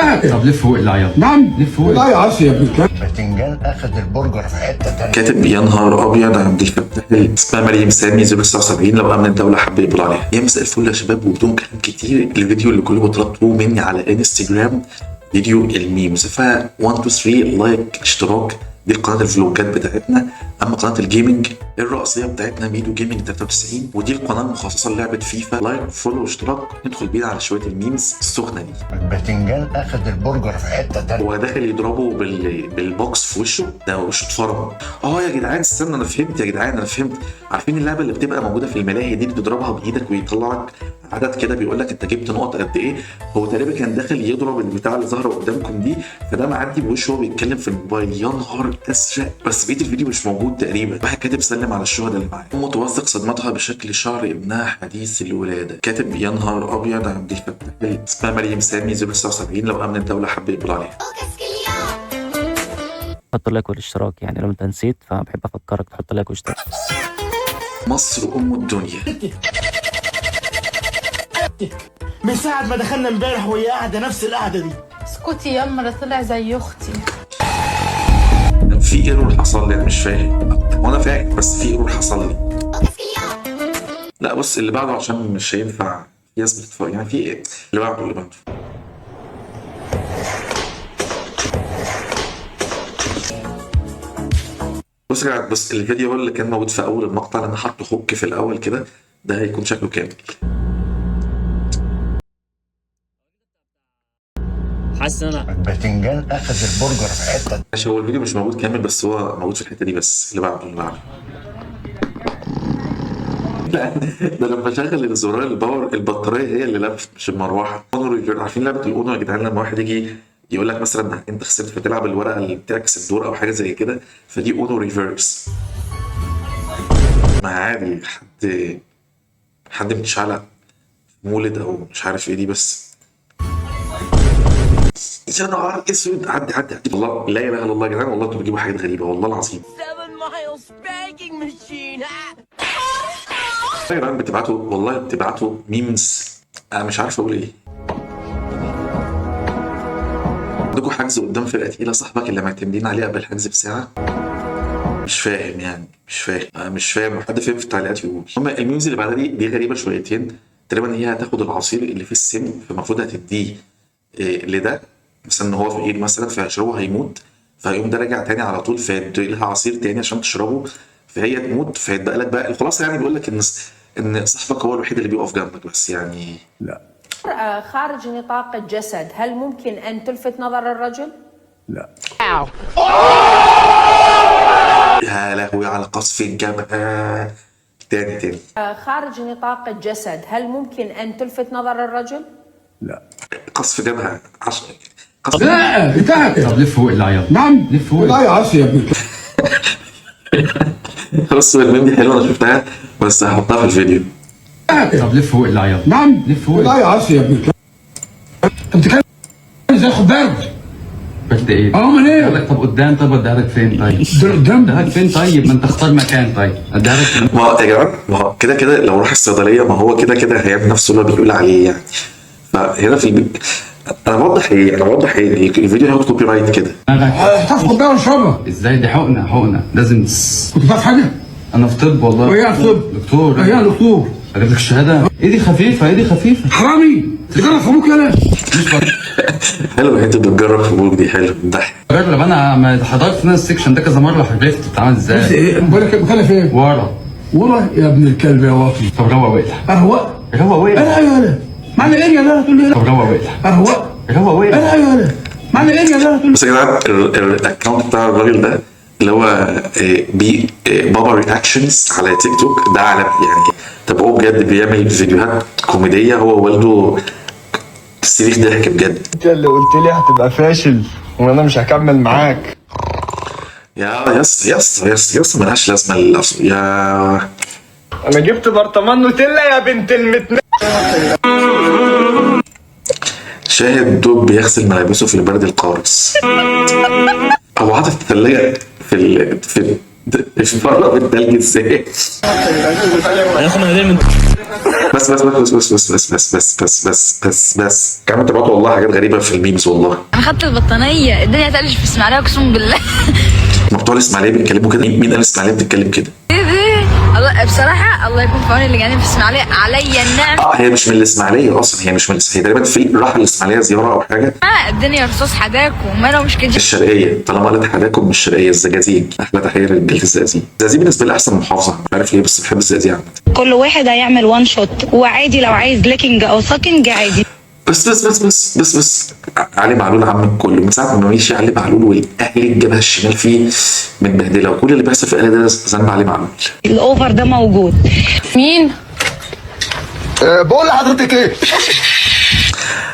انتهت. طب لف فوق العياط. نعم، لف فوق. لا يا عاصي يا ابن الكلب. البتنجان اخذ البرجر في حتة تانية. كاتب يا نهار ابيض عبد الفتاح، اسمها مريم سامي 079، لو امن الدولة حب يقبض عليها. يا مساء الفل يا شباب، وبدون كلام كتير الفيديو اللي كلكم طلبتوه مني على انستجرام فيديو ال memes، ف 1 2 3 like اشتراك. دي قناة الفلوجات بتاعتنا، اما قناة ال gaming الرئيسية بتاعتنا ميدو Gaming 93، ودي القناة المخصصة للعبة فيفا. like follow اشتراك. ندخل بينا على شوية ال memes السخنة دي. البتنجان اخذ البرجر في حتة تانية. هو داخل يضربه بالبوكس في وشه، ده وشه اتفرم. اه يا جدعان استنى، انا فهمت يا جدعان، انا فهمت. عارفين اللعبة اللي بتبقى موجودة في الملاهي دي، اللي بتضربها بايدك ويطلع لك عدد كده بيقول لك انت جبت نقط قد ايه؟ هو تقريبا كان داخل يضرب البتاع اللي ظهر قدامكم دي، فده معدي بوشه وهو بيتكلم في الموبايل. يا نهار ازرق. بس بقية الفيديو مش موجود تقريبا. واحد كاتب سلم على الشهداء اللي معاه. ام توثق صدمتها بشكل شعر ابنها حديث الولادة. كاتب يا نهار ابيض عبد الفتاح، اسمها مريم سامي 079، لو امن الدولة حب يقبض عليها. حط ال like والاشتراك، يعني لو انت نسيت فبحب افكرك تحط like واشتراك. مصر ام الدنيا. من ساعة ما دخلنا امبارح وهي قاعدة نفس القعدة دي. اسكتي يما، ده طلع زي اختي. في error حصل لي، انا مش فاهم، وانا فاهم بس في error حصل لي. لا بص اللي بعده عشان مش هينفع في ناس بتتفرج يعني. في ايه اللي بعده؟ اللي بعده بص يا جدعان، بص الفيديو هو اللي كان موجود في اول المقطع، لان حاطه hook في الاول كده، ده هيكون شكله كامل. حاسس ان انا البتنجان اخذ البرجر في حتة ماشي، هو الفيديو مش موجود كامل بس هو موجود في الحتة دي بس. اللي بعده اللي بعده. لا ده لما شغل الزرار ال power البطارية هي اللي لفت مش المروحة. Uno reverse، عارفين لعبه ال Uno يا جدعان؟ لما واحد يجي يقول لك مثلا انت خسرت فتلعب الورقة اللي بتعكس الدور او حاجة زي كده، فدي Uno reverse. ما عادي، حد متشعلق مولد او مش عارف ايه دي. بس يا نهار اسود، عدي عدي عدي. والله لا اله الا الله يا جدعان، والله انتوا بتجيبوا حاجات غريبة والله العظيم. يا جدعان بتبعتوا، والله بتبعتوا memes، انا مش عارف اقول ايه. عندكم حجز قدام فرقه تقيلة، صاحبك اللي معتمدين عليه قبل الحجز بساعة. مش فاهم يعني، مش فاهم، انا مش فاهم. حد فاهم في التعليقات يقول. المهم ال memes اللي بعدها دي غريبة شويتين. تقريبا هي هتاخد العصير اللي فيه السم، فالمفروض هتديه لده مثلا ان هو في ايد مثلا، فهيشربه هيموت، فهيقوم ده راجع تاني على طول فيدي لها عصير تاني عشان تشربه فهي تموت، فيتبقى لك بقى الخلاصة. يعني بيقول لك ان صاحبك هو الوحيد اللي بيقف جنبك بس يعني. المرأة خارج نطاق الجسد هل ممكن أن تلفت نظر الرجل؟ يا لهوي على قصف الجبهة. تاني تاني. خارج نطاق الجسد هل ممكن أن تلفت نظر الرجل؟ قصف جبهة قصف. لا انتهت. طب لف فوق العياط. نعم، لف فوق. لا يا عاصي يا ابن الكلب. بص الميم دي حلوة، انا شفتها بس هحطها في الفيديو. طب لف فوق العياط. نعم، لف فوق. لا يا عاصي يا ابن الكلب. انت بتتكلم ازاي؟ خد بالك. برد ايه؟ اه امال ايه؟ اقول لك طب قدام، طب اديها لك فين طيب؟ ده قدام. اديها لك فين طيب؟ ما انت اختار مكان طيب، اديها لك فين؟ ما يا جماعة، ما هو كده كده لو راح الصيدلية ما هو كده كده هيعمل نفسه اللي هو بيقول عليه يعني. فهنا في البيت انا بوضح ايه؟ انا بوضح ايه؟ الفيديو هياخد copyright كده. دماغك هتاخد كوباية واشربها. ازاي؟ دي حقنه، حقنه لازم. كنت بتعرف حاجة؟ انا في طب والله. وايه في طب؟ دكتور. ايه يا دكتور؟ اجيب لك الشهادة؟ ايدي خفيفة، ايدي خفيفة. حرامي تجرب في ابوك يالا. حلو حتة بتجرب في ابوك دي، حلو بتضحك. جرب، انا ما حضرت انا ال section ده كذا مرة، عرفت بتتعمل بس ازاي. ايه بقول لك مكلف ايه؟ ورا ورا يا ابن الكلب يا واطي. طب روق وقلع. اهوأ. روق وقلع. انا يالا معنى ايه يا تقول لي طب روق وقلع. اهوأ. روق وقلع. انا يالا معنى ايه يا تقول بس يا جدعان ال account بتاع الراجل ده اللي هو بي بابا reactions على تيك توك ده عالمي يعني، تابعوه بجد، بيعمل فيديوهات كوميدية هو ووالده، صريخ ضحك بجد. انت اللي قلت لي هتبقى فاشل وانا مش هكمل معاك. يا yes yes yes yes، ملهاش لازمه يا انا جبت برطمان نوتيلا يا بنت المتن. شاهد دب بيغسل ملابسه في البرد القارس. هو حاطط الثلاجة في اتفرج التلج ازاي؟ هناخد مناديل من بس بس بس بس بس بس بس بس بس بس بس بس كمان تبعتوا والله حاجات غريبة في ال memes والله. انا خدت البطانيه، الدنيا تلج في اسماعيليه اقسم بالله. ما بتوع الاسماعيلية بيتكلموا كده؟ مين قال الاسماعيلية بتتكلم كده؟ الله بصراحة الله يكون في عون اللي قاعدين في اسماعيليه، عليا النعمة. اه هي مش من الاسماعيلية اصلا، هي مش من الاسماعيلية تقريبا، في راح الاسماعيلية زيارة او حاجة. الدنيا رصاص حداك وما لو مش كده. الشرقية، طالما قالت حداكم من الشرقية الزجاجيج، احلى تحية لرجاله الزقازيق. الزقازيق بالنسبة لي احسن محافظة، مش عارف ليه بس بحب الزقازيق عامة. كل واحد هيعمل one shot، وعادي لو عايز licking او sucking عادي. بس بس بس بس بس بس، علي معلول عم الكل من ساعة ما مشي علي معلول والاهلي الجبهة الشمال فيه متبهدله، وكل اللي بيحصل في الاهلي ده ذنب علي معلول. ال offer ده موجود. مين؟ بقول لحضرتك ايه؟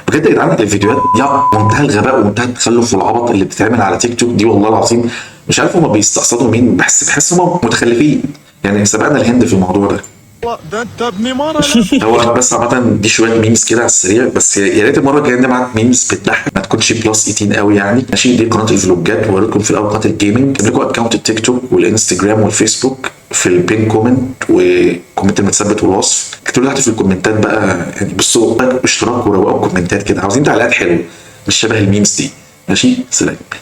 بجد يا جدعان الفيديوهات دي منتهى الغباء ومنتهى التخلف والعبط اللي بتتعمل على تيك توك دي، والله العظيم مش عارف هما بيستقصدوا مين، بحس هما متخلفين يعني، سبقنا الهند في الموضوع ده. ده انت ابن مرة. هو بس عامة دي شوية memes كده على السريع، بس يا ريت المرة الجاية نبعت memes بتضحك ما تكونش plus 18 قوي يعني. ماشي، دي قناة الفلوجات، ووريكم في الأول قناة ال gaming، سيب لكم account التيك توك والانستجرام والفيسبوك في ال pin comment و comment المتثبت والوصف. اكتبوا لي تحت في الكومنتات بقى يعني، بصوا like واشتراك وروقوا كومنتات كده، عاوزين تعليقات حلوة مش شبه ال memes دي. ماشي، سلام.